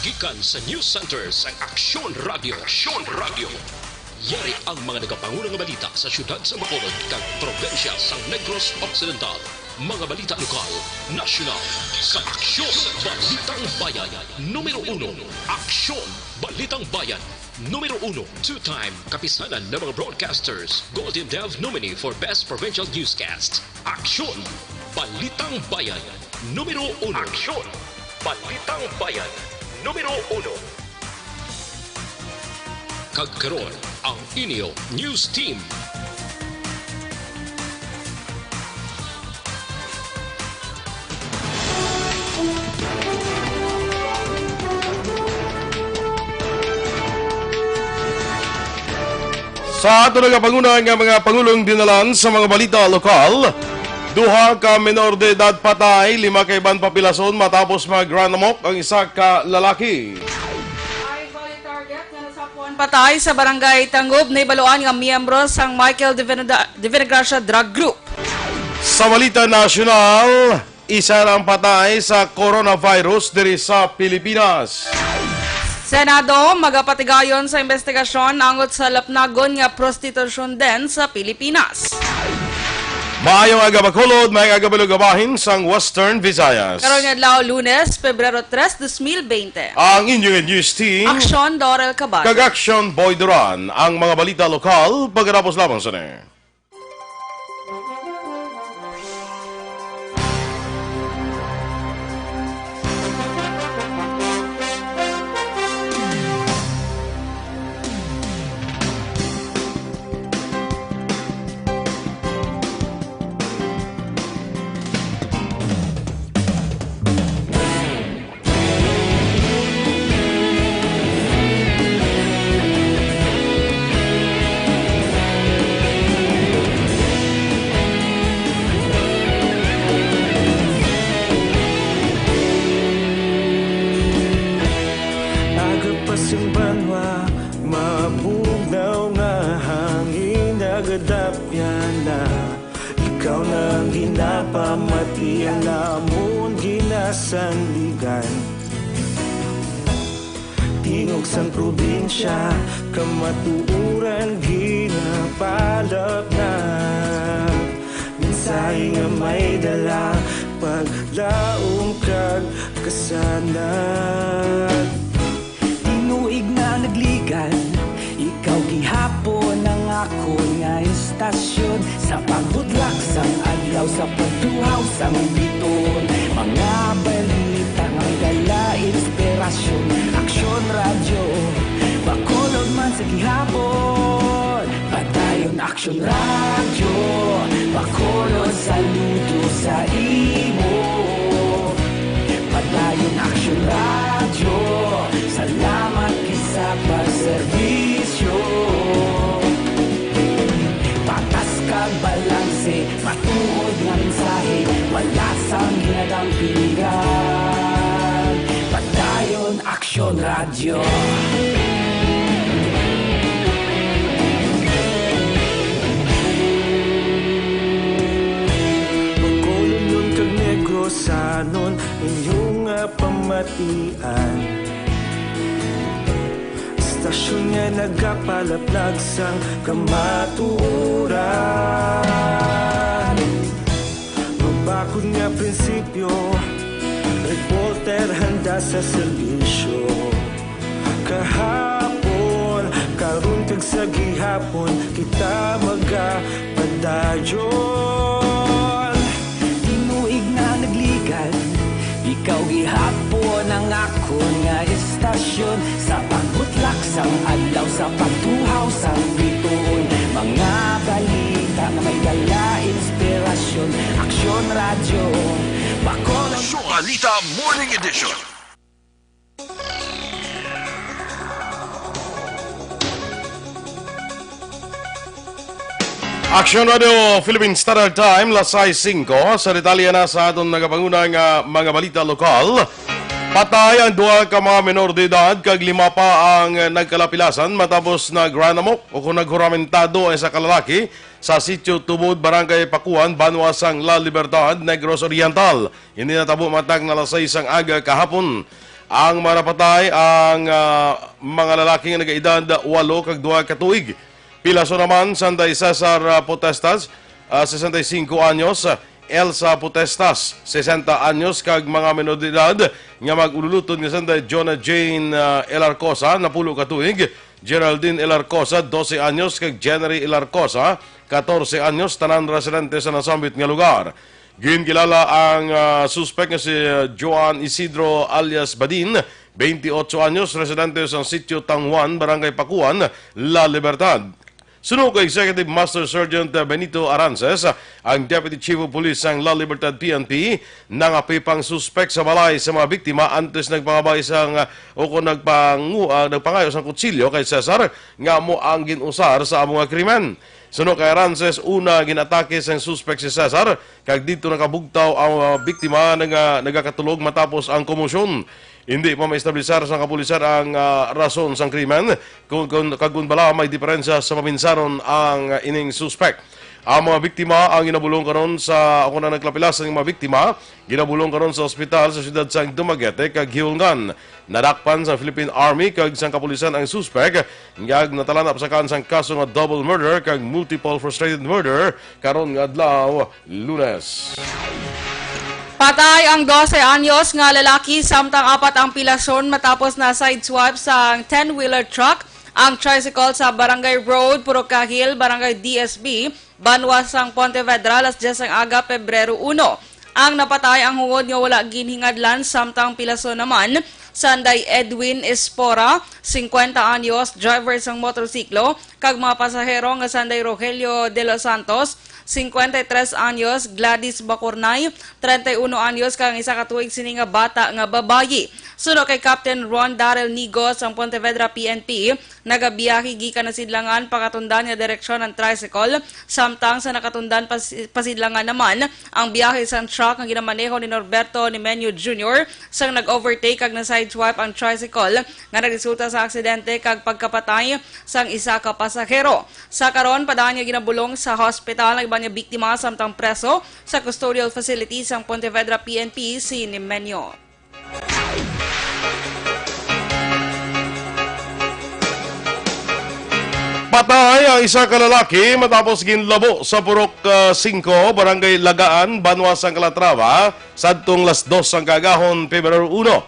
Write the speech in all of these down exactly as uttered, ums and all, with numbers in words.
Gikan sa News Center sang Aksyon Radio. Aksyon Radio. Yari ang mga nagapanguna nga balita sa siyudad sa Bacolod kag probinsya sang Negros Occidental. Mga balita lokal, nasyonal, sa Aksyon Balitang Bayan. Numero uno, Aksyon Balitang Bayan. Numero uno, two-time kapisanan ng mga broadcasters, Golden Dove nominee for Best Provincial Newscast. Aksyon Balitang Bayan. Numero uno. Aksyon Balitang Bayan. Numero uno. Kag karon, ang inyo news team. Sa ato nagapanguna nga mga pangulong dinalan sa mga balita lokal, duha ka menor de edad patay, lima ka iban papilason matapos mag-run amok ang isa ka lalaki. Ay, bali target nga nasapuan patay sa Barangay Tangub, nahibaluan nga miyembro sang Michael Divina-, Divinagracia Drug Group. Sa balita nasyonal, isa lang patay sa coronavirus diri sa Pilipinas. Senado magapatigayon sa investigasyon angot sa lapnagon nga prostitusyon den sa Pilipinas. Maayong aga, Bacolod, maayong aga, Balugabahin sang Western Visayas. Karong adlaw, Lunes, Pebrero tres, dos mil bente. Ang inyong news team, Aksyon Dorel Cabal kag Aksyon Boy Duran. Ang mga balita lokal pagkatapos lamang sini. Aga pa sing banwa, mabugnaw nga hangin nagadapyan na. Ikaw na ang ginapamati, ang amon ginasandigan. Tingog sang probinsya, kamatuoran ginapalapnag. Mensahe nga may dala, paglaom kag kasanag. Tinuig na nagligad, ikaw gihapon ang akon nga estasyon. Sa pagbudlak sang adlaw, sa pagtuhaw sang bituon, mga balita nga may dala inspirasyon. Aksyon Radyo, Bacolod man sa gihapon. Padayon Aksyon Radyo, Bacolod, saludo sa imo. Padayon Aksyon Radyo, salamat gid sa pagserbisyo. Patas kag balanse, matuod nga mensahe, wala sang ginadampingan. Padayon Aksyon Radyo. Bacolodnon kag Negrosanon, inyo nga pamatian. Estasyon nga nagapalaplag sang kamatuoran. Mabakod nga prinsipyo, reporter handa sa serbisyo. Kahapon, karon kag sa gihapon, kita magapadayon. Tinuig na nagligad, ikaw gihapon ang akon nga estasyon. Sa pagbutlak sang adlaw, sa pagtuhaw sang bituon, mga balita nga may dala inspirasyon. Aksyon Radyo, Bacolod. Aksyon Balita Morning Edition. Aksyon Radio Philippine Standard Time, las sais singko. Sa detalye na sa aton nagapanguna nga mga balita lokal, patay ang duha ka mga menor de edad kag lima pa ang nagkalapilasan matapos nagranamok o kung naghuramentado ang isa ka lalaki sa Sitio Tubod, Barangay Pakuan, banwa sang La Libertad, Negros Oriental. Ini natabo matag na alas sais sang aga kahapon. Ang mga napatay ang, ah, mga lalaki nga nagaedad walo kag duha ka tuig. Pilason naman sanday Cesar, ah, Potestas, ah, sesenta y cinco anyos, Elsa Potestas, sesenta anyos, kag mga menor de edad nga mag-ululutod nga sanday Jonah Jane, ah, Elarcosa, napulo ka tuig, Geraldine Elarcosa, dose anyos, kag Jennery Elarcosa, katorse anyos, tanan residente sa nasambit nga lugar. Ginkilala ang, ah, suspek nga si, ah, Joan Isidro alias Badin, twenty-eight anyos, residente sa Sitio Tangwan, Barangay Pakuan, La Libertad. Suno kay Executive Master Sergeant Benito Arances, ang Deputy Chief of Police sang La Libertad P N P, nangapipang suspek sa balay sa mga biktima antes nagpangabay sang, ah, o kung nagpangu-, ah, nagpangayo sang kutsilyo kay Cesar nga amo ang gin-usar sa amo nga krimen. Suno kay Arances, una ginatake sang suspek si Cesar, kag dito nakabugtaw ang, ah, biktima nga nagakatulog matapos ang komosyon. Hindi pa maestablisar sang kapulisan ang, ah, rason sang krimen, kung, kung, kag kung bala may diferensya sa maminsaron ang, ah, ining suspek. Ang mga biktima ang ginabulong karon sa, ako na naglapilas ang mga biktima, ginabulong karon sa ospital sa siyudad sang Dumaguete kag Hiulngan. Nadakpan sa Philippine Army kag sang kapulisan ang suspek, kag natalan apsakan sang kaso nga double murder kag multiple frustrated murder karon nga adlaw, Lunes. Patay ang dose anyos nga lalaki, samtang apat ang pilason matapos na sideswipe sang ten-wheeler truck ang tricycle sa Barangay Road, Purok Kahil, Barangay D S B, banwa sang Pontevedra, alas diyes sang aga, Pebrero uno. Ang napatay ang hungod nga wala ginhingadlan, samtang pilason naman sanday Edwin Espora, singkwenta anyos, driver sang motorsiklo, kag mga pasahero nga sanday Rogelio de los Santos, singkwenta y tres anyos, Gladys Bacurnay, treinta y uno anyos, kag ang isa ka tuig sini nga bata nga babayi. Suno kay Captain Ron Darrell Nigos sang Pontevedra P N P, nagabiyahe gikan Nasidlangan pakatundan nga direksyon ang tricycle, samtang sa nakatundan pas-, Pasidlangan naman ang biyahe sang truck nga ginamaneho ni Norberto Nimenio Junior sang nag-overtake kag na-sideswipe ang tricycle nga nagresulta sa aksidente kag pagkapatay sang isa ka pasahero. Sa karon, padaan nga ginabulong sa hospital ang iban nga biktima, samtang preso sa custodial facility sang Pontevedra P N P si Nimenio. Patay ang isa ka lalaki matapos ginlabo sa Purok, ah, singko, Barangay Lagaan, banwa sang Calatrava, sadtong las dos sang kaagahon, Pebrero uno.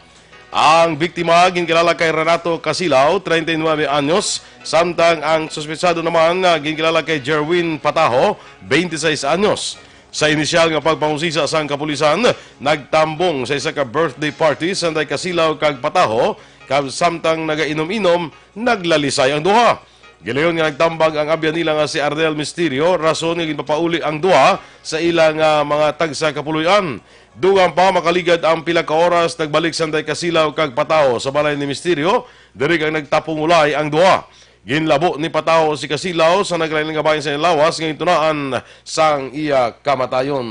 Ang biktima ginkilala kay Renato Casilaw, treinta y nueve anyos, samtang ang suspetsado naman, ah, ginkilala kay Jerwin Pataho, twenty-seis anyos. Sa inisyal nga pagpangusisa sang kapulisan, nagtambong sa isa ka birthday party sanday Casilaw kag Pataho, kag samtang nagainom-inom, naglalisay ang duha. Gilayon nga nagtambag ang abyan nila nga si Arnel Misterio, rason nga ginpapauli ang duha sa ila nga mga tagsa ka puloy-an. Dugang pa makaligad ang pila ka oras, nagbalik sanday Casilaw kag Pataho sa balay ni Misterio, diri kag nagtapungulay ang duha. Ginlabo ni Pataho si Casilaw sa naglain nga bahin sa iyang lawas nga gintunaan sang iya kamatayon.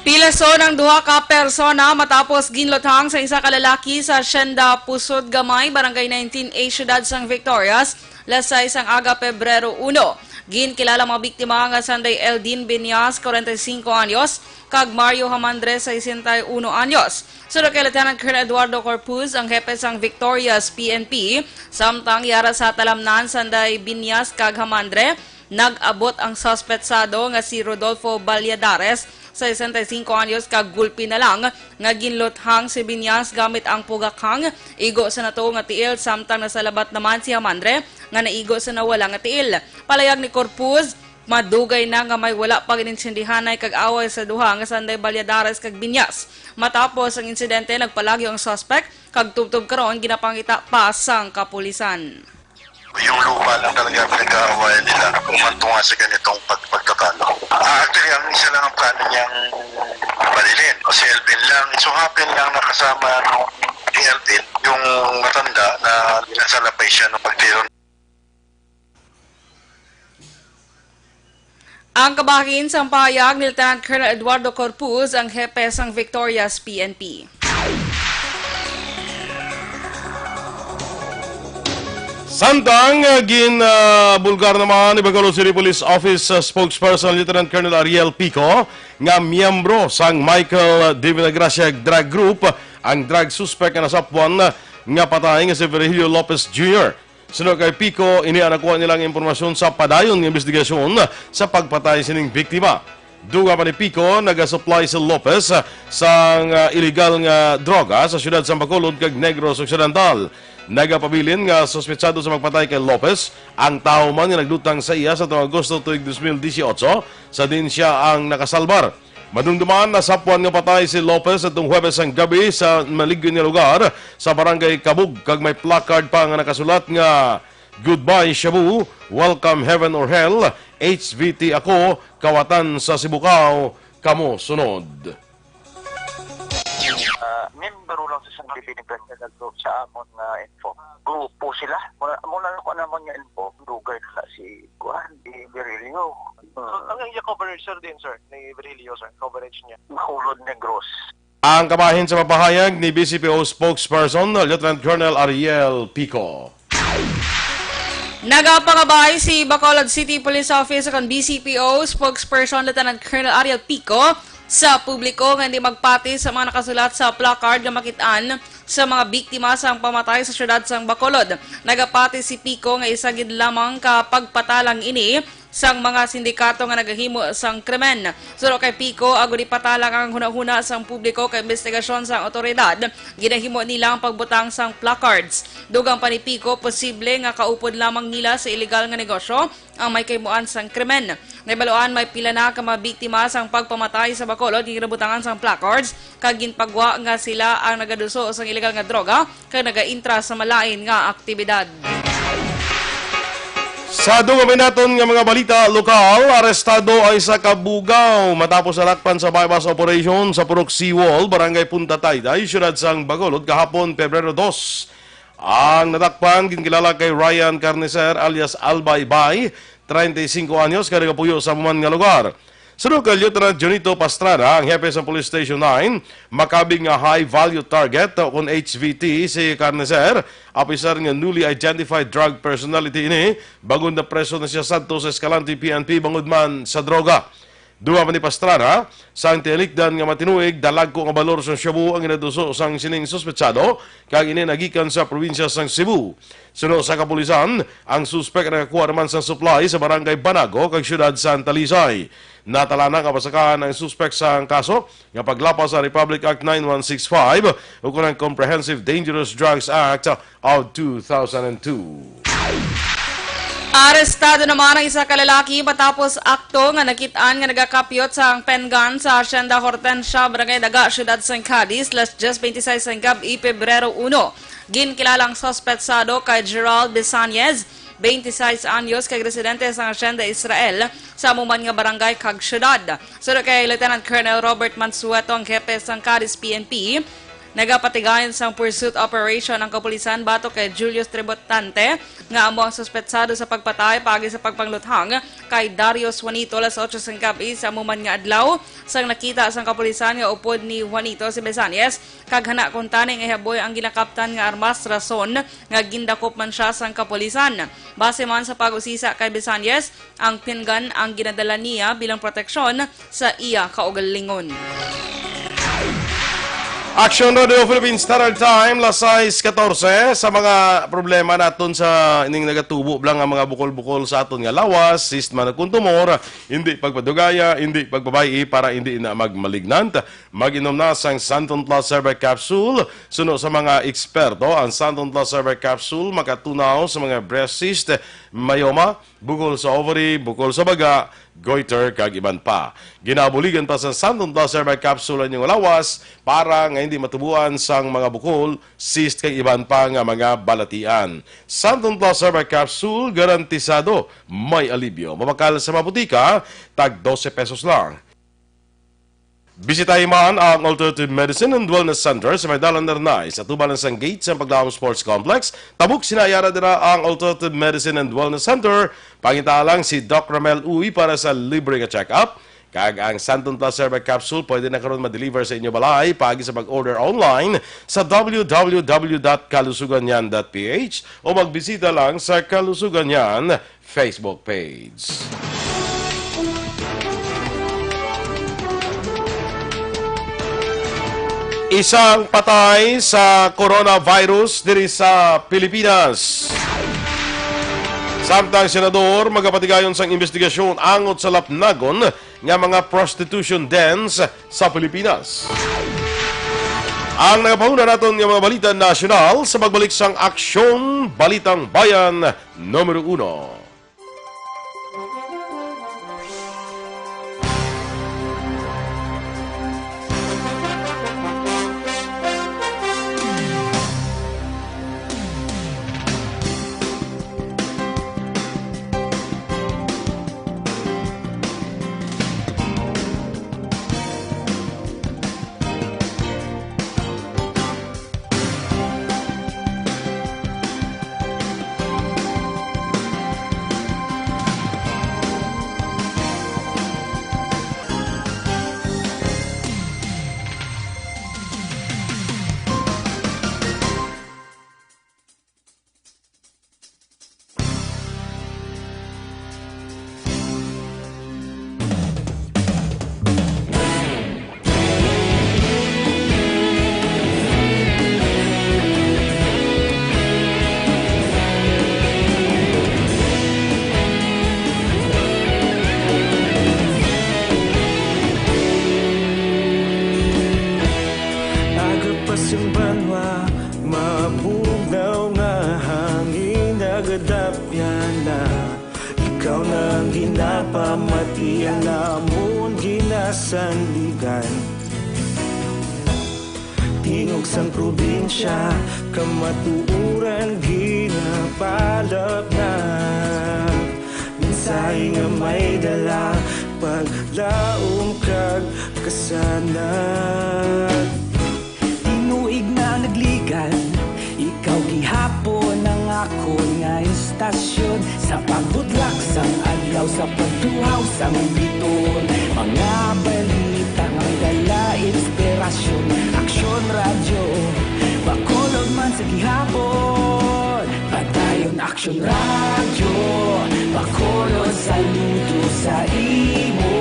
Pilason ang duha ka persona matapos ginluthang sa isa ka lalaki sa Hacienda Pusod Gamay, Barangay nineteen A, Siyudad sang Victorias, alas sais sang aga, Pebrero uno. Ginkilala mga biktima nga sanday Eldin Binyas, kwarenta y singko anyos, kag Mario Hamandre, sesenta y uno anyos. Suno kay Lieutenant Colonel Eduardo Corpuz, ang hepe sang Victorias P N P, samtang yara sa talamnan sanday Binyas kag Hamandre, nag-abot ang suspetsado nga si Rodolfo Valladares, sesenta y singko anyos, kag gulpi na lang nga ginluthang si Binyas gamit ang pugakhang, igo sa natuo nga tiil, samtang nasalabat naman si Hamandre nga naigo sa nawala nga tiil. Palayag ni Corpuz, madugay na nga may wala pa gin-intindihanay kag away sa duha nga sanday Valladares kag Binyas. Matapos ang insidente, nagpalagyo ang suspek kag tubtob karon ginapangita pa sang kapulisan. Yung lupa lang talaga ang pinag-aawayan nila kung man tunga sa ganitong pag-, pagtatalo. Ah, actually, ang isa lang ang plano niyang barilin. O si Elvin lang. It so happen lang nakasama nung ni Elvin, yung matanda na nasa labay siya nung pagtiro. Ang kabahin sang pahayag ni Lieutenant Colonel Eduardo Corpuz, ang hepe sang Victorias P N P. Samtang, ah, gin, ah, bulgar naman ni Bacolod City Police Office, ah, Spokesperson Lieutenant Colonel Ariel Pico nga miyembro sang Michael Divinagracia Drug Group ang drug suspect nga nasapwan nga patay nga si Virgilio Lopez Junior. Suno kay Pico, ini ang nakuha nilang impormasyon sa padayon nga investigasyon sa pagpatay sining biktima. Dugang pa ni Pico, nagasupply si Lopez sang, ah, illegal nga droga sa siyudad sang Bacolod kag Negros Occidental. Nagapabilin nga suspetsado sa pagpatay kay Lopez ang tawo man nga naglutang sa iya sa tuong Agosto tuig dos mil disiotso, sa diin sia ang nakasalbar. Madumduman, nasapwan nga patay si Lopez atong Huwebes sang gabi sa maligid nga lugar sa Barangay Kabug, kag may placard pa nga nakasulat nga, "Goodbye Shabu, welcome heaven or hell, H V T ako, kawatan sa Sibugao, kamo sunod." Ah, membro lang sa isang P P D President Group sa amon nga info. Grupo sila. Muna, muna lang ko naman nga info. Dugay na si Kuan, di Virilio. Hmm. So, ang iya coverage, sir, din, sir, ni Virilio, sir, coverage niya. Bacolod, Negros. Ang kabahin sa mapahayag ni B C P O spokesperson Lieutenant Colonel Ariel Pico. Nagapangabay si Bacolod City Police Office kon B C P O spokesperson Lieutenant Colonel Ariel Pico sa publiko nga hindi magpati sa mga nakasulat sa placard nga makit-an sa mga biktima sang pamatay sa siyudad sang Bacolod. Nagapati si Pico nga isa gid lamang ka pagpatalang ini sang mga sindikato nga nagahimo sang krimen. Suno kay Pico, agod ipatalang ang hunahuna sang publiko kay investigasyon sang awtoridad, ginahimo nila ang pagbutang sang placards. Dugang pa ni Pico, posible nga kaupod lamang nila sa iligal nga negosyo ang may kahimuan sang krimen. Nahibaluan, may pila na ka mga biktima sang pagpamatay sa Bacolod nga ginabutangan sang placards kag ginpagwa nga sila ang nagaduso sang iligal nga droga kag nagaintra sa malain nga aktibidad. Sa dugang pa naton nga mga balita lokal, arestado ang isa ka bugaw matapos nadakpan sa buy-bust operation sa Purok Seawall, Barangay Punta Taytay, siyudad sang Bacolod, kahapon, Pebrero dos. Ang nadakpan ginkilala kay Ryan Carnicer alias Albay Bay, treinta y cinco anyos, kay nagapuyo sa amo man nga lugar. Suno kay Lieutenant Junito Pastrana, ang hepe sa Police Station nine, makabig nga high value target o kon H V T si Carnicer, apisar nga newly identified drug personality ini, bangod napreso na siya sadto sa Escalante P N P bangod man sa droga. Dugang pa ni Pastrana, sang tinikdan nga matinuig, dalagko nga balor sang shabu ang ginaduso sang sining suspetsado, kag ini nagikan sa probinsya sang Cebu. Suno sa kapulisan, ang suspek nakakuha naman sang supply sa Barangay Banago kag siyudad sang Talisay. Natalanan nga pasakahan ang suspek sang kaso nga paglapas sa Republic Act nine one six five ukon ang Comprehensive Dangerous Drugs Act of two thousand and two. Arestado naman ang isa ka lalaki matapos akto nga nakit-an nga nagakapyot sang pen gun sa Hacienda Hortensia, Barangay Daga, siyudad sang Cadiz, las diez veintiséis sang gab-i, Pebrero uno. Ginkilala ang suspetsado kay Gerald Besañez, twenty-six anyos, kag residente sang Hacienda Israel, sa amo man nga barangay kag siyudad. Suno kay Lieutenant Colonel Robert Mansueto, ang hepe sang Cadiz P N P, nagapatigayon sang pursuit operation ang kapulisan batok kay Julius Tributante, nga amo ang suspetsado sa pagpatay paagi sa pagpangluthang kay Darius Juanito, las otso sang gab-i sa amo man nga adlaw, sang nakita sang kapulisan nga upod ni Juanito si Besañez, kag hana kuntani nga ihaboy ang ginakaptan nga armas, rason nga gindakop man sia sang kapulisan. Base man sa pag-usisa kay Besañez, ang pen gun ang ginadala niya bilang proteksyon sa iya kaugalingon. Action Radio Philippine Standard Time, las sais katorse. Sa mga problema naton sa ining nagatubo lang ang mga bukol-bukol sa aton nga lawas, cyst man o kon tumor, hindi pagpadugaya, hindi pagpabay-i para hindi na magmalignant. Mag-inom na sang Santon Plus Herbal Capsule. Suno sa mga eksperto, ang Santon Plus Herbal Capsule makatunaw sa mga breast cyst, myoma, bukol sa ovary, bukol sa baga, goiter, kag iban pa. Ginabuligan pa sa Santon Plus Herbal Capsule ang inyong lawas para nga hindi matubuan sang mga bukol, cyst, kag iban pa nga mga balatian. Santon Plus Herbal Capsule, garantisado may alibyo. Mabakal sa mga butika, tag dose pesos lang. Bisitahi man ang Alternative Medicine and Wellness Center sa may Dalan Ernay, sa tubalan sang gate sa Paglaom Sports Complex. Tabok sina Ayara dira ang Alternative Medicine and Wellness Center. Pangita lang si Doc Ramel Uy para sa libre nga check-up. Kag ang Santon Plus Herbal Capsule pwede na karon ma-deliver sa inyo balay paagi sa pag-order online sa w w w dot kalusuganyan dot p h o magbisita lang sa Kalusuganyan Facebook page. Isang patay sa coronavirus diri sa Pilipinas. Samtang senador magapatigayon sang investigasyon angot sa lapnagon nga mga prostitution dens sa Pilipinas. Ang nagapahuna naton nga mga balita nasyonal sa pagbalik sang Aksyon Balitang Bayan numero uno. Aga pa sing banwa, mabugnaw nga hangin nagadapyan na. Ikaw na ang ginapamatian namon ginasandigan. Tingog sang probinsya, kamatuoran ginapalapnag. Mensahe nga may dala, paglaom kag kasanag. Tinuig na nagligan, ikaw gihapon ang akon nga istasyon. Sa pagbutlak sang adlaw, sa pagtuhaw sang bituon, mga balita nga may dala inspirasyon. Aksyon Radyo, Bacolod man sa gihapon. Padayon Aksyon Radyo, Bacolod, saludo sa imo.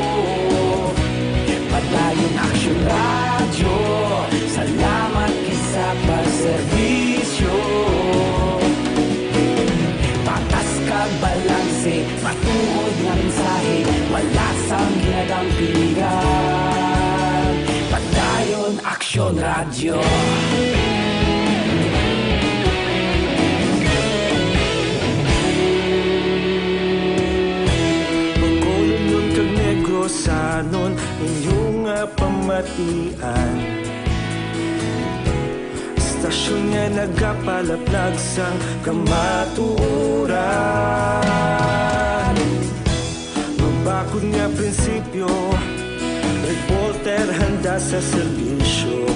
Padayon Aksyon Radyo, salamat gid sa pagserbisyo. Patas kag balanse, matuod nga mensahe, wala sang ginadampigan. Padayon Aksyon Radyo. Bacolodnon kag Negrosanon, inyo nga pamatian. Istasyon nga nagapalaplag sang kamatuoran. Mabakod nga prinsipyo, reporter handa sa serbisyo.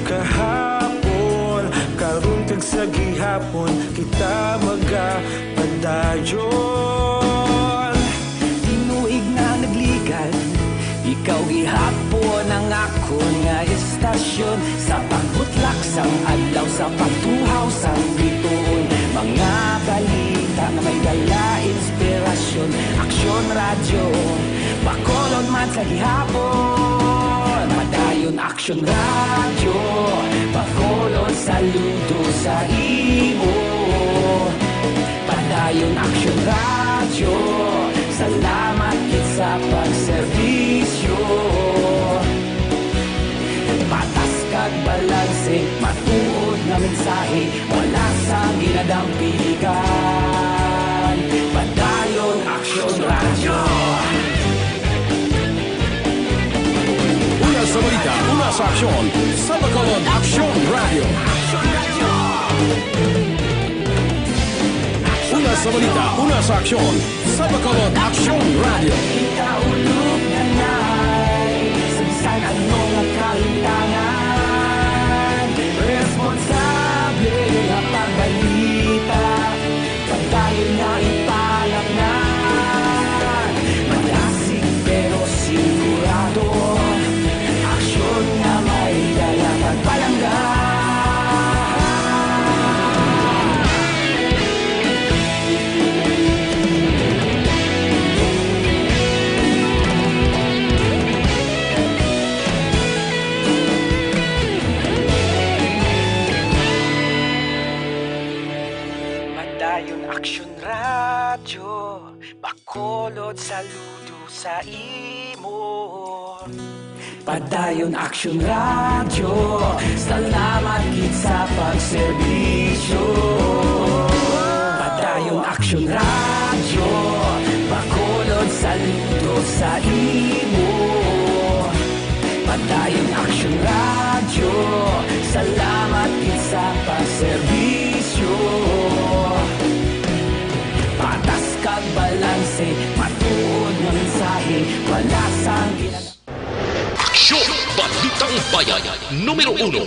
Kahapon, karon kag sa gihapon, kita magapadayon. Tinuig na nagligan, ikaw gihapon ang akon nga istasyon. Sa pagbutlak sang adlaw, sa pagtuhaw sang bituon, mga balita nga may dala inspirasyon. Aksyon Radyo, Bacolod man sa gihapon. Padayon Aksyon Radyo, Bacolod, saludo sa imo. Padayon Aksyon Radyo, salamat gid sa pagserbisyo. Patas kag balanse, matuod nga mensahe, wala sang ginadampigan. Padayon Aksyon Radyo. Una sa balita, una sa aksyon, sa Bacolod Aksyon Radyo. Una sa balita, una sa aksyon, sa Bacolod Aksyon Radyo. Kita ulog na nay, sa bisan ano nga kahitangan, responsable nga pagbalita. Padayon nga ipalapngan, malasig pero sigurado. Aksyon nga may dala kag palangga. Yun Action Radyo, Bacolod, saludo sa imo. Padayon Action Radyo, salamat gid sa pagserbisyo. Padayon Action Radyo, Bacolod, saludo sa imo. Padayon Action Radyo, salamat gid sa pagserbisyo. Patas kag balanse, matuod nga mensahe, wala sang ginag- Aksyon! Balitang Bayan, numero uno.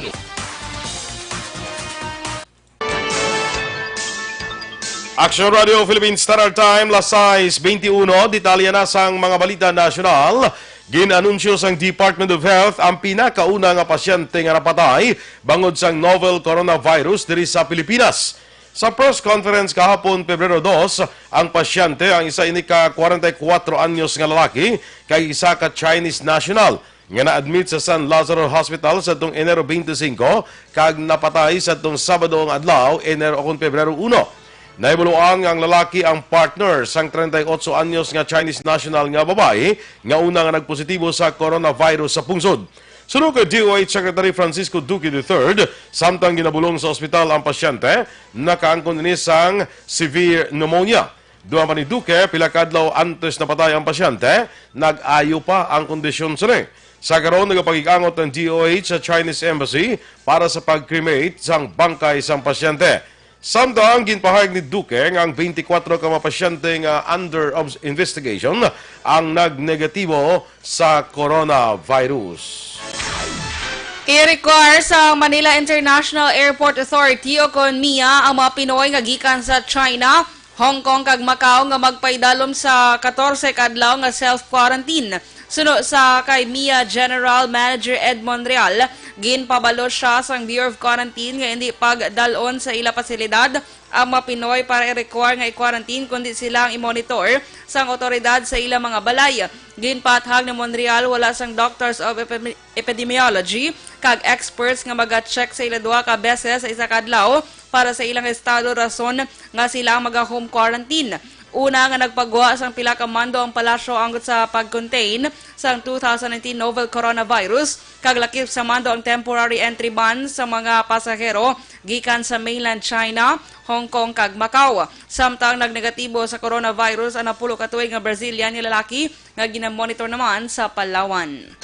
Action Radio Philippine Standard Time, las sais beintiuno. Detalye na sang mga balita nasyonal. Gin-anunsyo sang Department of Health ang pinakauna nga pasyente nga napatay bangod sang novel coronavirus diri sa Pilipinas. Sa press conference kahapon, Pebrero dos, ang pasyente, ang isa ini ka kwarenta y kuwatro anyos nga lalaki, kag isa ka Chinese national nga na-admit sa San Lazaro Hospital sa atong Enero twenty-five kag napatay sa atong Sabado nga adlaw, Enero, o kon Pebrero uno. Nahibaluan nga ang lalaki ang partner sang treinta y ocho anyos nga Chinese national nga babayi nga una nga nagpositibo sa coronavirus sa pungsod. Suno kay D O H Secretary Francisco Duque the third, samtang ginabulong sa ospital ang pasyente, nakaangkon ini sang severe pneumonia. Dugang pa ni Duque, pila ka adlaw antes napatay ang pasyente, nag-ayo pa ang kondisyon sini. Sa karon, nagapakig-angot ang D O H sa Chinese Embassy para sa pag-cremate sang bangkay sang pasyente. Samtang ginpahayag ni Duque nga ang twenty-four ka mga pasyente nga under obs-, investigation ang nagnegatibo sa coronavirus. I-require sa Manila International Airport Authority o kon MIA ang mga Pinoy nga gikan sa China, Hong Kong kag Macau nga magpaidalom sa katorse ka adlaw nga self-quarantine. Suno sa kay MIA General Manager Ed Monreal, ginpabalo siya sang Bureau of Quarantine nga indi pagdal-on sa ila pasilidad ang mga Pinoy para i-require nga i-quarantine, kundi sila ang i-monitor sang awtoridad sa ilang mga balay. Ginpaathag ni Monreal, wala sang Doctors of Epidemi-, Epidemiology kag experts nga maga-check sa ila duha ka beses sa isa ka adlaw para sa ilang estado, rason nga sila ang maga-home quarantine. Una nga nagpagwa sang pila ka mando ang palasyo anggot sa pag-contain sang two thousand nineteen novel coronavirus, kag lakip sa mando ang temporary entry ban sa mga pasahero gikan sa mainland China, Hong Kong, kag Macau. Samtang nagnegatibo sa coronavirus ang napulo ka tuig nga Brazilian nga lalaki nga ginamonitor naman sa Palawan.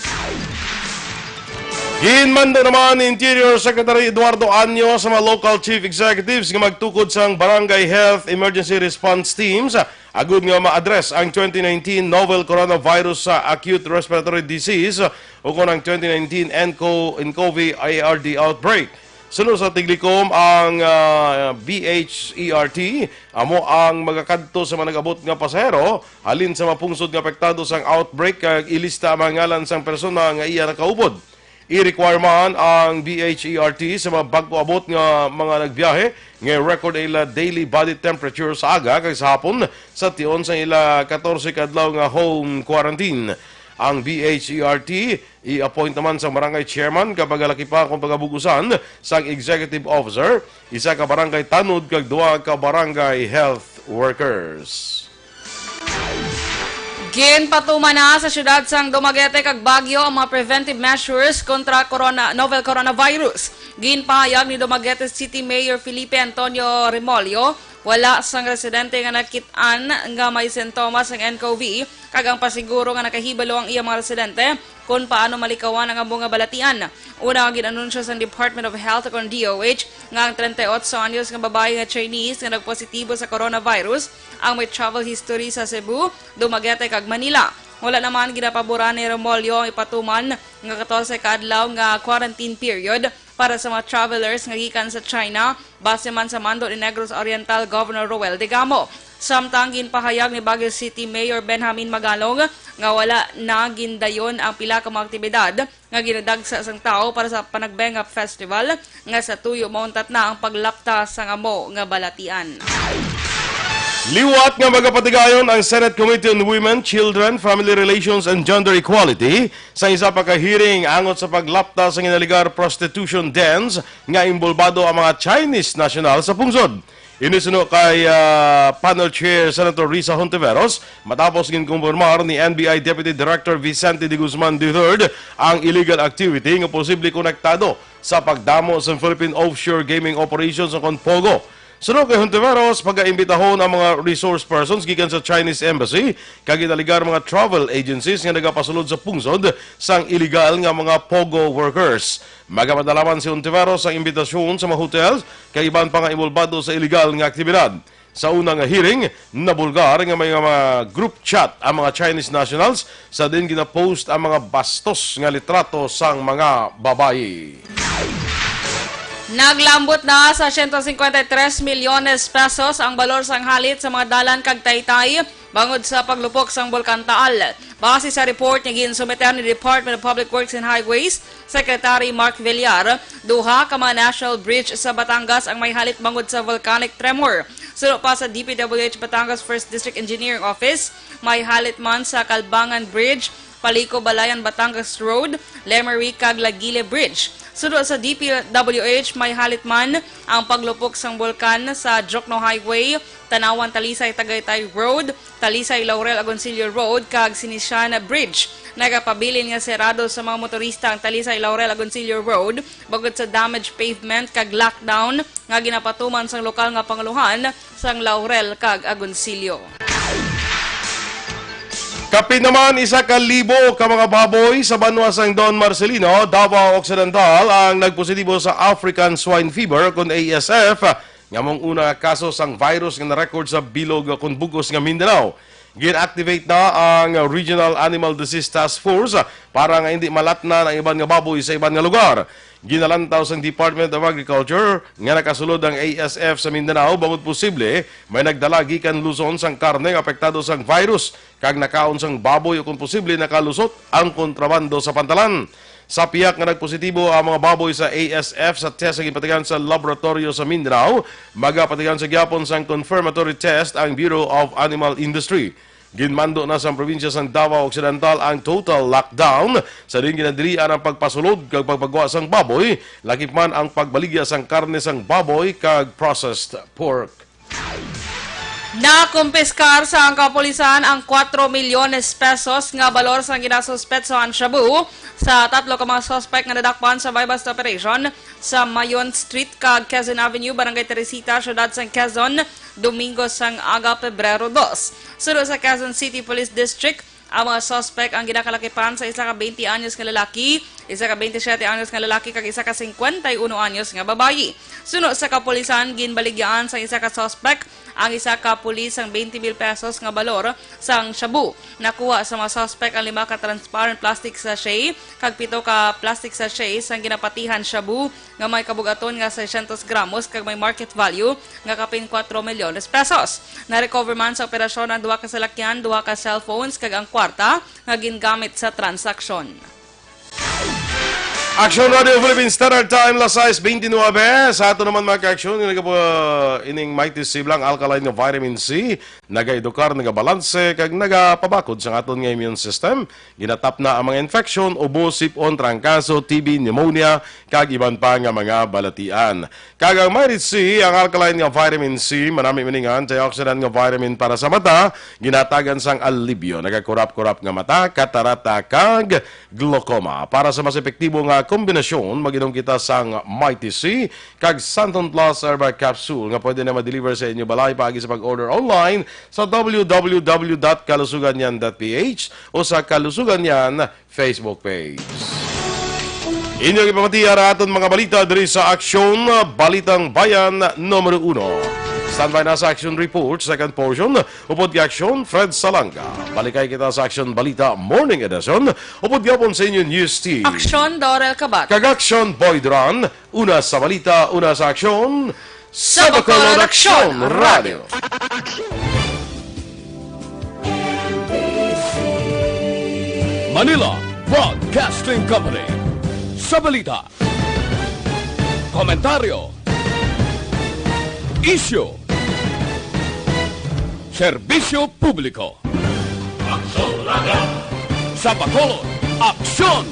Ginmando naman ni Interior Secretary Eduardo Año sa mga local chief executives nga magtukod sang Barangay Health Emergency Response Teams agud nga ma-address ang twenty nineteen novel coronavirus sa acute respiratory disease, o kon ang twenty nineteen N C O, N C O V A R D outbreak. Suno sa Tiglikom, ang, ah, B H E R T amo ang magakadto sa mga nag-abot nga pasahero halin sa mga pungsod nga apektado sang outbreak, kag ilista ang mga ngalan sang persona nga iya nakaupod. I-require man ang B H E R T sa mga bag-o abot nga mga nagbiyahe nga record ila daily body temperature sa aga kag sa hapon sa tion sang ila katorse ka adlaw nga home quarantine. Ang B H E R T i-appoint naman sa barangay chairman kag magalakipakon pagabug-usan sang executive officer, isa ka barangay tanod kag duha ka barangay health workers. Ginpatuman na sa siyudad sang Dumaguete kag Baguio ang mga preventive measures kontra corona, novel coronavirus. Ginpahayag ni Dumaguete City Mayor Felipe Antonio Remollo, wala sang residente nga nakit-an nga may sintomas sang N C O V, kag ang pasiguro nga nakahibalo ang iyang mga residente kon paano malikawan ang amo nga balatian. Una nga gin-anunsyo sang Department of Health, kon D O H, nga ang treinta y ocho anyos nga babayi nga Chinese nga nagpositibo sa coronavirus ang may travel history sa Cebu, Dumaguete, kag Manila. Wala naman ginapaboran ni Remollo ang ipatuman nga katorse ka adlaw nga quarantine period para sa mga travelers nga gikan sa China, base man sa mando ni Negros Oriental Governor Roel Degamo. Samtang ginpahayag ni Baguio City Mayor Benjamin Magalong nga wala na gindayon ang pila ka mga aktibidad nga ginadagsa sang tawo para sa Panagbenga Festival, nga sa tuyo mauntat na ang paglapta sang amo nga balatian. Liwat nga magapatigayon ang Senate Committee on Women, Children, Family Relations, and Gender Equality sa isa pa ka hearing angot sa paglapta sa ginalegar prostitution dens nga inbolbado ang mga Chinese national sa pungsod. Ini suno kay, ah, Panel Chair Senator Risa Hontiveros, matapos ginkumpirmar ni N B I Deputy Director Vicente de Guzman the third ang illegal activity nga posible konektado sa pagdamo sa Philippine offshore gaming operations o kon POGO. Suno kay Hontiveros, pagaimbitahon ang mga resource persons gikan sa Chinese Embassy kag ginaligar mga travel agencies nga nagapasulod sa pungsod sang iligal nga mga POGO workers. Magapadala man si Hontiveros sang imbitasyon sa mga hotels kag iban pa nga involbado sa iligal nga aktibidad. Sa una nga hearing, nabulgar nga may nga mga group chat ang mga Chinese nationals sa diin ginapost ang mga bastos nga litrato sang mga babayi. Naglambot na sa siyento cincuenta y tres milyones pesos ang balor sang halit sa mga dalan kag taytay bangod sa paglupok sang Bulkan Taal. Base sa report nga ginsumiter ni Department of Public Works and Highways Secretary Mark Villar, duha ka mga national bridge sa Batangas ang may halit bangod sa volcanic tremor. Suno pa sa D P W H Batangas First District Engineering Office, may halit man sa Kalbangan Bridge, Palico Balayan Batangas Road, Lemery kag Lagile Bridge. Suno sa D P W H, may halit man ang paglupok sang bulkan sa Jokno Highway, Tanauan Talisay Tagaytay Road, Talisay Laurel Agoncillo Road, kag Sinisian Bridge. Nagapabilin nga serado sa mga motorista ang Talisay Laurel Agoncillo Road bangod sa damaged pavement kag lockdown nga ginapatuman sang lokal nga panguluhan sang Laurel kag Agoncillo. Kapin naman isa ka libo ka mga baboy sa banwa sang Don Marcelino, Davao Occidental, ang nagpositibo sa African Swine Fever, kon A S F, nga maong una nga kaso sang virus nga na-record sa bilog kon bug-os nga Mindanao. Gin-activate na ang Regional Animal Disease Task Force para nga hindi malatnan ang iban nga baboy sa iban nga lugar. Ginalantaw sang Department of Agriculture nga nakasulod ang A S F sa Mindanao bangod posible may nagdala gikan Luzon sang karne nga apektado sang virus kag nakaon sang baboy, o kon posible nakalusot ang kontrabando sa pantalan. Sa pihak nga nagpositibo ang mga baboy sa A S F sa test nga ginpatigan sa laboratoryo sa Mindanao, magapatigan sa gihapon sang confirmatory test ang Bureau of Animal Industry. Ginmando na sang probinsya sang Davao Occidental ang total lockdown, sa diin ginadilian ang pagpasulod kag pagpagwa sang baboy, lakip man ang pagbaligya sang karne sang baboy kag processed pork. Nakumpiskar sang kapulisan ang kuwatro milyones pesos nga balor sang ginasuspetsohan shabu sa tatlo ka mga suspek nga nadakpan sa buy-bust operation sa Mayon Street kag Quezon Avenue, Barangay Teresita, Siyudad sang Quezon, Domingo sang aga, Pebrero dos. Suno sa Quezon City Police District, ang mga suspek ang ginakalakipan sa isa ka twenty anyos nga lalaki, isa ka twenty-siete anyos nga lalaki, kag isa ka cincuenta y uno anyos nga babayi. Suno sa kapulisan, ginbaligyaan sa isa ka suspek ang isa ka pulis sang twenty mil pesos nga balor sang shabu. Nakuha sa mga suspek ang lima ka transparent plastic sachet kag pito ka plastic sachet sang ginapatihan shabu nga may kabugaton nga seiscientos gramos kag may market value nga kapin kuwatro milyones pesos. Na-recover man sa operasyon ang duha ka salakyan, duha ka cellphones kag ang kwarta nga gingamit sa transaksyon. Aksyon Radio Philippine Standard Time, las sais bente nuebe. Sa ato naman, mga ka-aksyon, nga nagapa-, ining Mighty C Blanc Alkaline nga vitamin C, nagaedukar, nagabalanse, kag nagapabakod sa aton nga immune system. Ginatapna ang mga infeksyon, ubo, sip-on, trangkaso, T B, pneumonia, kag iban pa nga mga balatian. Kag ang Mighty C, ang alkaline nga vitamin C, manami man ning antioxidant nga vitamin para sa mata, ginatagan sang alibyo, nagakurap-kurap nga mata, katarata, kag glaucoma. Para sa mas epektibo nga kombinasyon, mag-inom kita sang Mighty C kag Santon Plus Herbal Capsule nga pwede na ma-deliver sa inyo balay paagi sa pag-order online sa w w w dot kalusuganyan dot p h o sa Kalusugan Yan Facebook page. Inyong ipamatiya ang aton mga balita diri sa Aksyon, Balitang Bayan numero uno. Standby na sa Aksyon Report, second portion, upod kay Aksyon Fred Salanga. Balikay kita sa Aksyon Balita Morning Edition, upod gihapon sa inyo News Team. Aksyon Dorel Kabat. Kag Aksyon Boy Duran, una sa balita, una sa aksyon, sa Bacolod Aksyon Radio. Manila Broadcasting Company. Sa balita, komentaryo, isyu, serbisyo publiko. Sa Bacolod, Aksyon